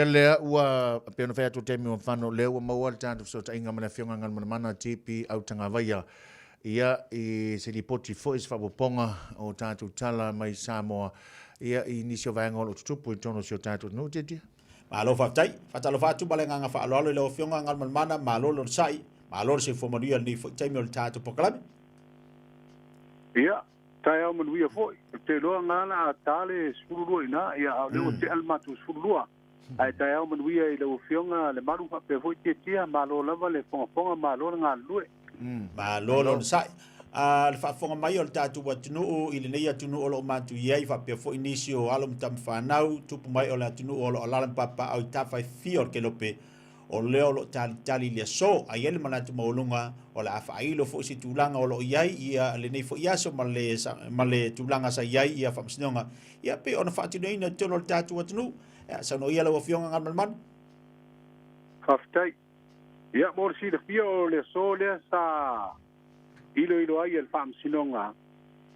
Lea ua pei ona fai atu i le taimi ua mafano, lea ua maua le tatou fesootaiga ma le Afioga Galumalemana TP Autagavaia ia i se lipoti foi se faaopoopoga o tatou tala mai Samoa ia i nisi o vaega o lo o tutupu i totonu o si o tatou atunuu. Tiatia. Malo faafetai. Faatalofa atu ma le agaga faaaloalo i lau Afioga Galumalemana, malo le onosai, malo le soifua manuia i lenei foi taimi o le tatou polokalame. Ia, taeao manuia foi. Ou te iloa na la a ta le 12 i ina, ia, a o lea ua tea le matou 12. Ae taeao manuia i lau Afioga Lemalu faapea foi Tiatia, malo lava le fogafoga, malo le galulue. Malo le onosai. A le faafofoga mai o le tatou atunuu i lenei atunuu o lo o matou i ai faapea foi nisi o alo ma tama fanau tupu mai o le atunuu o lo o alaala ma papaaao i tafa e fia o le kelope o lea o lo o talitali i le aso. A i ai le manatu maualuga o le a faailo foi se tulaga o lo o i ai ia lenei foi aso ma le, ma le tulaga sa i ai ia faamasinoga ia pei ona faatinoina i totonu o le tatou atunuu. Ia, saunoa ia lau Afioga Galumalemana. Faafetai. Ia, mo le silafia o le aso lea sa iloilo ai e le Faamasinoga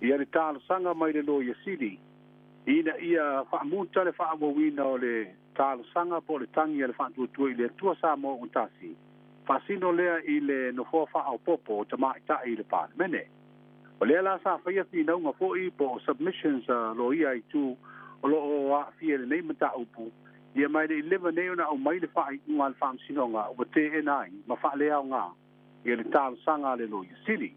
ia le talosaga mai le Loia Sili ina ia faamuta le faaauauina o le talosaga po o le tagi a le Faatuatua i le Atua Samoa ua tasi, faasino lea i le nofoa faaopoopo o tamaitai i le Palemene. O lea la sa faia finauga foi po o submissions a loia itu o lo o aafia i lenei mataupu, ia ma e le i leva nei ona aumai le faaiuga a le Faamasinoga ua teena ai ma faaleaoga ia le talosaga a le Loia Sili.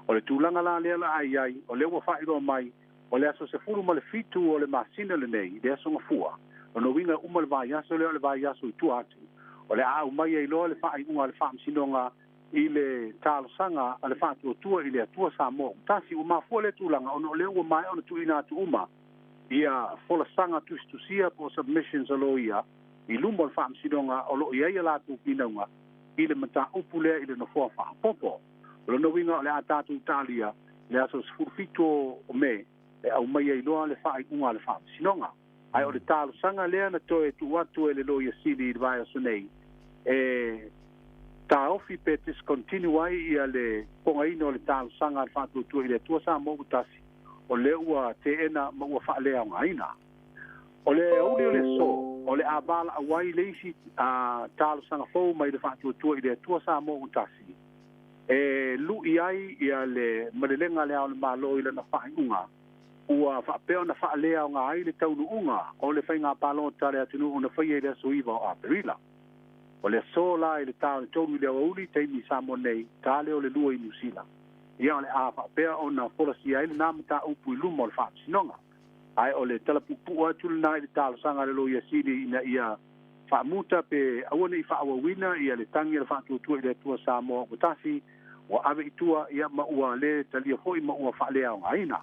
O le tulaga la lea la a i ai, o lea ua faailoa mai o le aso 17 o le masina lenei, le aso Gafua, lona uiga e uma le vaiaso lea o le vaiaso i tua atu, o le a aumai ai loa le faaiuga a le Faamasinoga i le talosaga a le Faatuatua i le Atua Samoa ua tasi. Ua mafua lea tulaga ona o lea ua maea ona tuuina atu uma ia folasaga tusitusia po o submissions a loia i luma o le Faamasinoga o lo o i ai a latou finauga i le mataupu lea i le nofoa faaopoopo. O lona uiga o le a tatou talia le aso 17 o Me e aumai ai loa le faaiuga a le Faamasinoga. Ae o le talosaga lea na toe tuu atu e le Loia Sili i le vaiaso nei e taofi pe discontinue ai ia le fofogaina o le talosaga a le Faatuatua i le Atua Samoa ua tasi, o lea ua teena ma ua faaleaogaina. O le aoauli o le aso, o le a valaau ai le isi talosaga fou mai le Faatuatua i le Atua Samoa ua tasi e lui ai ia le malelega a Le Ao o le Malo i lana faaiuga ua faapea ona faaleaoga ai le taunuuga o le faiga palota a le atunuu na faia i le aso 9 o Aperila. O le aso la i le ta o le 3 i le aoauli, taimi i Samoa nei, ta lea o le 2 i Niu Sila. Ia o le a faapea ona folasia ai lena mataupu i luma o le Faamasinoga. Ae o le tala puupuu atu lena i le talosaga a le Loia Sili ina ia faamuta pe aua ne i faaauauina ia le tagi a le Faatuatua i le Atua Samoa ua tasi, ua ave i tua, ia, ma ua le talia foi ma ua faaleaogaina.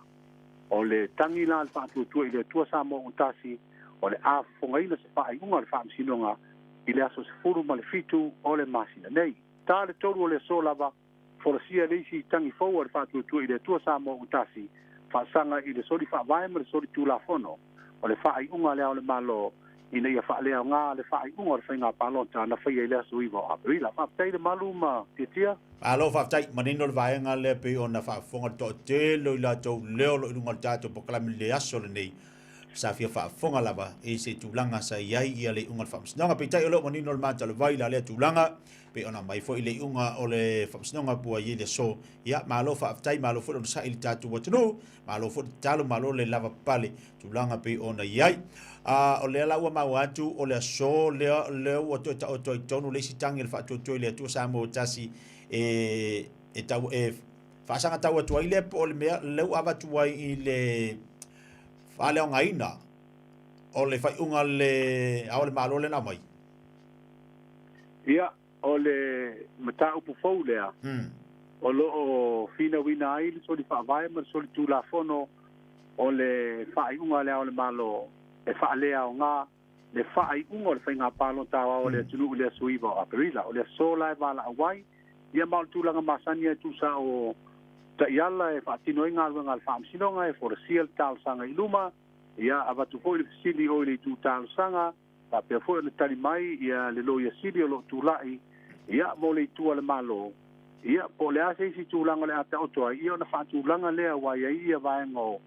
O le tagi la a le Faatuatua i le Atua Samoa ua tasi, o le a fofogaina se faaiuga a le Faamasinoga i le aso 17 o le masina nei. Ta le 3 o le aso lava, folasia le isi tagi fou a le Faatuatua i le Atua Samoa ua tasi, faasaga i le soli faavae ma le soli tulafono o le faaiuga a Le Ao o le Malo ina ia faaleaoga le faaiuga o le faiga palota na faia i le aso 9 o Aperila. Faafetai le malu ma Tiatia. Malo faafetai, manino le vaega lea pei ona faafofoga le toatele o i latou leo o lo o i luga o le tatou polokalame i le aso lenei. Sa fia faafofoga lava i se tulaga sa i ai ia le iuga o le faamasinoga. Peitai o lea ua manino le mata o le vai i la lea tulaga, pei ona aumai foi le iuga o le faamasinoga pua i le aso. Ia, malo faafetai, malo foi le onosai i le tatou atunuu, malo foi le tatalo, malo le lavapapale, tulaga pei ona i ai. A, o lea la ua maua atu o le aso lea, lea ua toe taoto ai tonu le isi tagi o le faatuatua i le Atua Samoa tasi e, e tau, e faasaga tau atu ai lea po o le mea lea ua avatu ai i le faaleaogaina o le faaiuga le ao le Malo lea na aumai. Ia, o le mataupu fou lea, o lo o finauina ai le soli faavae ma le soli tulafono o le faaiuga a Le Ao o le Malo e faaleaoga le faaiuga o le faiga palota aoao a le atunuu i le aso 9 o Aperila. O le aso la e valaau ai, ia ma o le tulaga masani e tusa o taiala e faatino ai galuega a le Faamasinoga, e folasia le talosaga i luma, ia avatu foi le fesili o i le itu talosaga, faapea foi ona tali mai ia le Loia Sili o lo o tulai ia mo le itu a le Malo, ia po o le a se isi tulaga o le a taoto ai, ia ona faatulaga lea ua i ai ia vaega o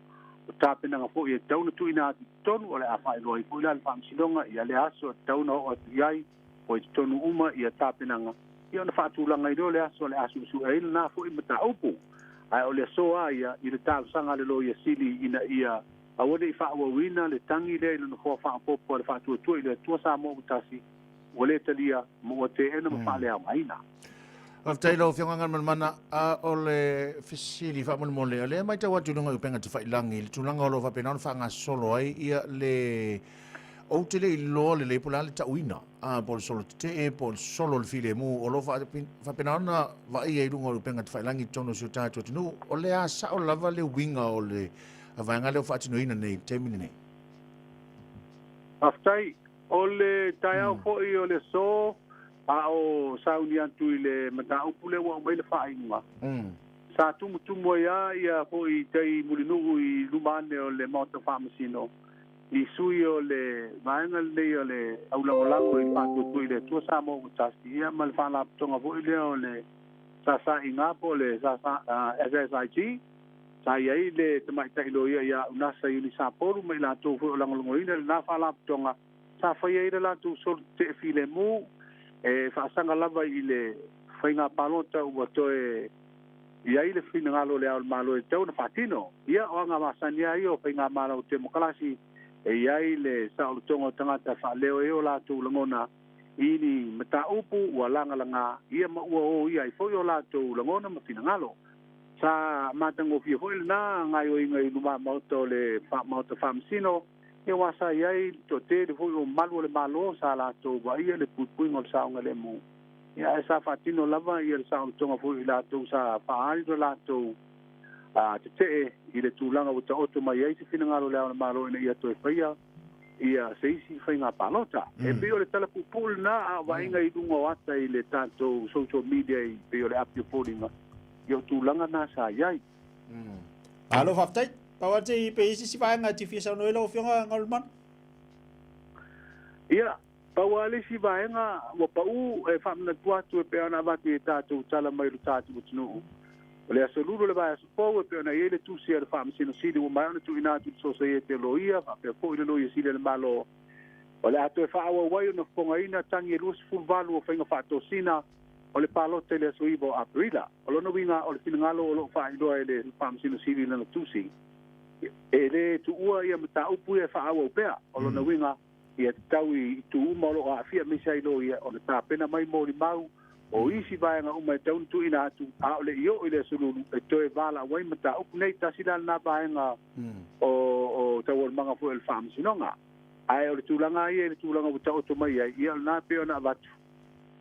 O tapenaga foi e tatau ona tuuina atu i totonu, o le a faailoa ai foi la le Faamasinoga ia lea aso e tatau ona oo atu i ai o i totonu uma ia tapenaga, ia ona faatulaga ai lea o le aso o le a suesue ai lena foi mataupu. Ae o le aso lava ia i le talosaga a le Loia Sili ina ia aua ne i faaauauina le tagi lea i le nofoa faaopoopo a le Faatuatua i le Atua Samoa ua Tasi, ua le talia ma ua teena ma faaleaogaina. Faafetai i lau Afioga Galumalemana. A o le fesili faamolemole, o lea e matau atu i luga i upega tafailagi i le tulaga o lo o faapena ona faagasolo ai ia le ou te le iloa lelei po o le a le tauina, a po o le solo tetee po o le solo o le filemu o lo o faapena ona vaaia i luga o upega tafailagi i totonu o si o tatou atunuu. O le a sao lava le uiga o le vaega lea ua faatinoina nei i le taimi lenei? Faafetai. O le taeao foi o le aso, a o sauni atu i le mataupu lea ua aumai le faaiuga, sa tumutumu ai lava ia foi tai Mulinuu i luma ane o le Maota Faamasino i sui o le vaega lenei o le aulagolago i le Faatuatua i le Atua Samoa ua Tasi, ia ma le faalapotopotoga foi lea o le SSIG po o le SSIG. Sa i ai le tamaitai loia ia Unasa Iuni Sapolu ma i latou foi o lagolagoina lena faalapotopotoga sa faia ai le latou solo tetee filemu e faasaga lava i le faiga palota ua toe i ai le finagalo o Le Ao o le Malo e tatau ona faatino. Ia, o aga masani lava ia o faigamalo temokalasi e i ai le saolotoga o tagata e faaleo ai o latou lagona i ni mataupu ua lagalaga ia ma ua oia ai foi o latou lagona ma finagalo. Sa matagofie foi lena gaoioiga i lumamaota o le Maota Faamasino, ia aua sa i ai le toatele foi o malu o le Malo sa latou vaaia le puipuiga o le saogalemu, ia ae sa faatino lava ia le saolotoga foi o i latou sa faaali lo latou tetee i le tulaga ua taoto mai ai se finagalo o Le Ao o le Malo ina ia toe faia ia se isi faiga palota. E pei o le tala puupuu lena, a o vaaiga i luga o ata i le tatou social media i pei o le api o foliga, ia o tulaga na sa i ai. Malo faafetai. Pau lava se pe i ai se isi vaega e te fia saunoa ai lau Afioga Galumalemana? Ia, pau lava le isi vaega ua pau e faamanatu atu e pei ona avatu i a tatou tala mai lo tatou atunuu, o le Aso Lulu o le vaiaso fou e pei ona i ai le tusi a le Faamasino Sili ua maea ona tuuina atu i le Sosaiete a Loia faapea foi le Loia Sili a le Malo, o le a toe faaauau ai ona fofogaina tagi e 28 o faiga faatosina o le palota i le aso 9 o Aperila. O lona uiga o le finagalo o lo o faailoa e le Faamasino Sili i lana tusi, e le tuua ia mataupu ia e faaauau pea. O lona uiga, ia tatau i itu uma o lo o aafia aemaise ai loia ona tapena mai molimau o isi vaega uma e tatau ona tuuina atu, a o le i oo i le aso Lulu e toe valaau ai mataupu nei. Tasi la lena vaega o taualumaga foi o le Faamasinoga. Ae o le tulaga lava ia i le tulaga ua taoto mai ai, ia o lena e pei ona avatu,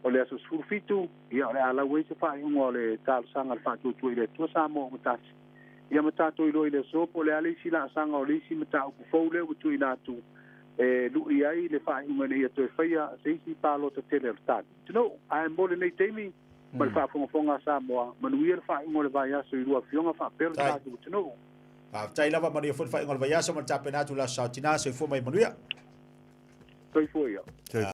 o le aso 17, ia o le a lau ai se faaiuga o le talosaga a le Faatuatua i le Atua Samoa ua Tasi, ia ma tatou iloa i le aso po o le a le isi laasaga o le isi mataupu fou lea ua tuuina atu e lui ai le faaiuga ina ia toe faia se isi palota tele o le tatou atunuu. Ae mo lenei taimi ma le faafogafoga a Samoa, manuia le faaiuga o le vaiaso i lua afioga faapea le tatou atunuu. Faafetai lava, manuia foi le faaiuga o le vaiaso ma le tapena atu i le Aso Sa o Tina. Soifua ma ia manuia. Soifua ia.